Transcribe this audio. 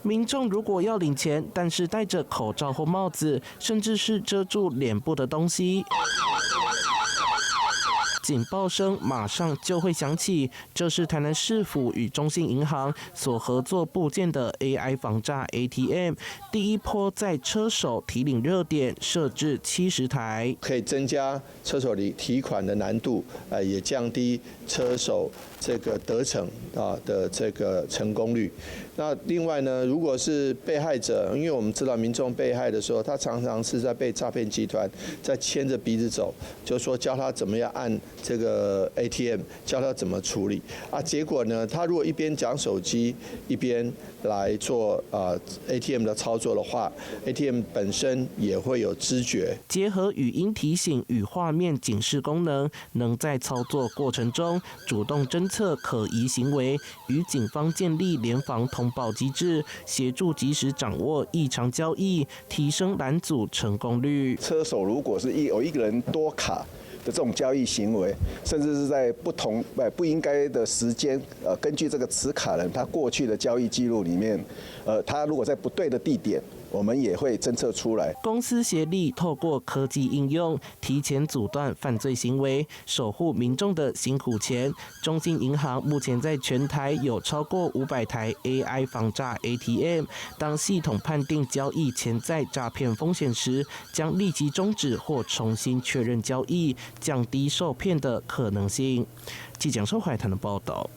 民眾如果要領錢，但是戴着口罩或帽子，甚至是遮住臉部的東西，警報聲馬上就會響起。這是台南市府與中信銀行所合作布建的 AI 防詐 ATM，第一波在車手提領熱點設置70台，可以增加車手領提款的難度，也降低車手這個得逞啊的這個成功率。那另外呢，如果是被害者，因為我們知道民眾被害的時候，他常常是在被詐騙集團在牽着鼻子走，就說教他怎麼樣按這個 ATM，教他怎麼處理啊。結果呢，他如果一邊講手機，一邊來做啊 ATM 的操作的話，ATM 本身也會有知覺。結合語音提醒與畫面警示功能，能在操作過程中主動偵測可疑行為，與警方建立聯防通報機制，協助及時掌握異常交易，提升攔阻成功率。車手如果是有一個人多卡的這種交易行為，甚至是在不同不應該的時間，根據這個持卡人他過去的交易記錄裡面，他如果在不對的地點，我們也會偵測出來。公私協力，透過科技應用，提前阻斷犯罪行為，守護民眾的辛苦錢。中信銀行目前在全台有超過500台 AI 防詐 ATM，當系統判定交易潛在詐騙風險時，將立即終止或重新確認交易，降低受騙的可能性。記者蒋守懷台的報道。